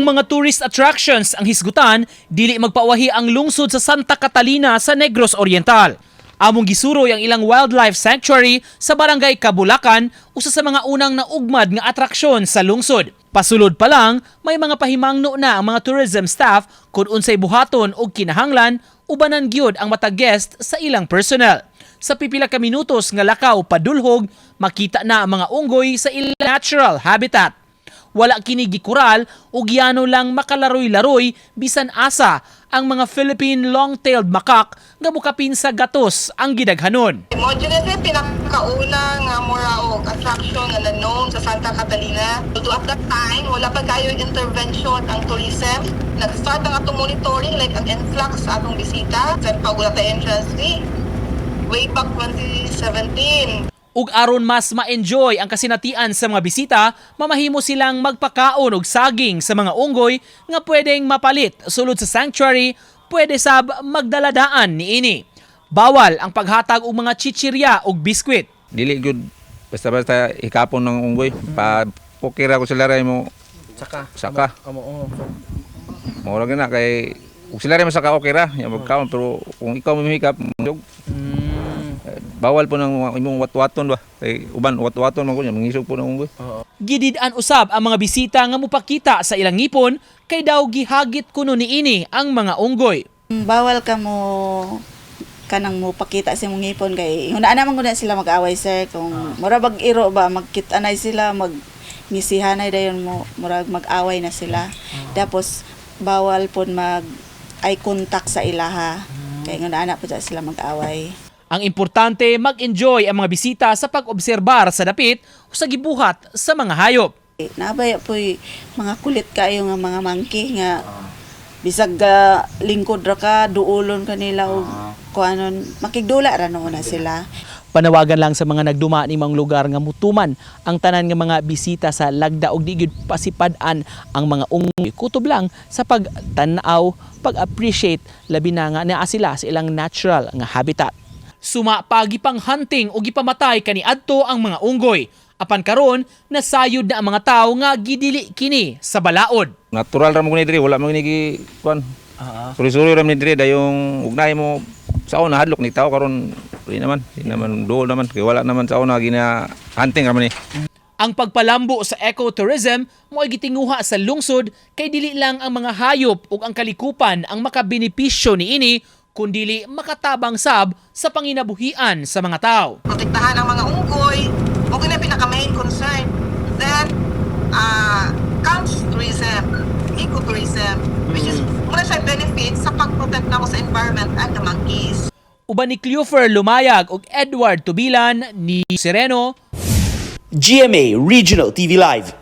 Kung mga tourist attractions ang hisgutan, dili magpawahi ang lungsod sa Santa Catalina sa Negros Oriental. Among gisuroy ang ilang wildlife sanctuary sa Barangay Kabulacan, usa sa mga unang naugmad nga atraksyon sa lungsod. Pasulod pa lang, may mga pahimangno na ang mga tourism staff kung unsay buhaton og kinahanglan ubanan gyud ang matag guest sa ilang personnel. Sa pipila ka minutos nga lakaw padulhog, makita na ang mga unggoy sa ilang natural habitat. Wala kini gikural ug yano lang makalaroy-laroy bisan asa ang mga Philippine long-tailed macaque nga mukapin sa gatos ang gidaghanon. Mao jud na siya pinakauna nga mura og attraction nga na-known sa Santa Catalina. Although at that time, wala pa kayo intervention ang tourism. Nag-start ang atong monitoring, like ang influx sa atong bisita. Sa pagwala ta entrance fee way back 2017. Ug aron mas ma-enjoy ang kasinatian sa mga bisita, mamahimo silang magpakaon og saging sa mga unggoy nga pwedeng mapalit sulod sa sanctuary, pwede sab magdaladaan niini. Bawal ang paghatag og mga chichirya ug biskwit. Dili gyud basta-basta hikapon ng unggoy. Pa pokira ko sila ray mo Saka. Saka. Amo, oo. Mao ra na kay kung sila ray masaka, okay ra yang magkaon, pero kung ikaw mamihikap jog, bawal po ng imong watwaton ba, kay uban watwaton man ko niya, mangisog po ng unggoy. Gidid-an usab ang mga bisita nga mupakita sa ilang ngipon kay daw gihagit kuno niini ang mga unggoy. Bawal ka mo kanang mo pakita sa imong ngipon kay hunaan naman gud na sila mag-away, sir, kung mura bag iro ba, magkit-anay sila, mag ngisihanay, dayon mo murag mag-away na sila. Tapos bawal pod mag eye contact sa ilaha kay hunaan na pud sila mag-away. Ang importante, mag-enjoy ang mga bisita sa pag-obserbar sa dapit o sa gibuhat sa mga hayop. Nabaya po'y mga kulit kayo nga mga monkey nga bisag lingkod ra ka, duulon kanila og kuanon, makigdula ra noon na sila. Panawagan lang sa mga nagduma ni mga lugar nga mutuman ang tanan nga mga bisita sa lagda og di gyud pasipad-an ang mga unggoy. Kutob lang sa pagtan-aw, pag-appreciate, labi na nga naa sila sa ilang natural nga habitat. Suma pa gipang hunting o gipamatay kaniadto ang mga unggoy. Apan karon nasayod na ang mga tawo nga gidili kini sa balaod. Natural ra mo ni diri, wala mo ni gi kuan. Suri-suri ra ni diri, dayong ugnay mo sa una hadlok ni tao, karon di naman duol naman kay wala naman sa una gina hunting ra man ni. Ang pagpalambo sa ecotourism mo'y gitinguha sa lungsod kay dili lang ang mga hayop ug ang kalikupan ang makabenepisyo niini, kundili makatabang sab sa panginabuhian sa mga tao. Protektahan ang mga unggoy, mao na pinaka main concern. Then, comes tourism, ecotourism, which is muna siya benefit sa pag-protect namo sa environment and the monkeys. Uban ni Cleofer Lumayag ug Edward Tubilan ni Sereno. GMA Regional TV Live.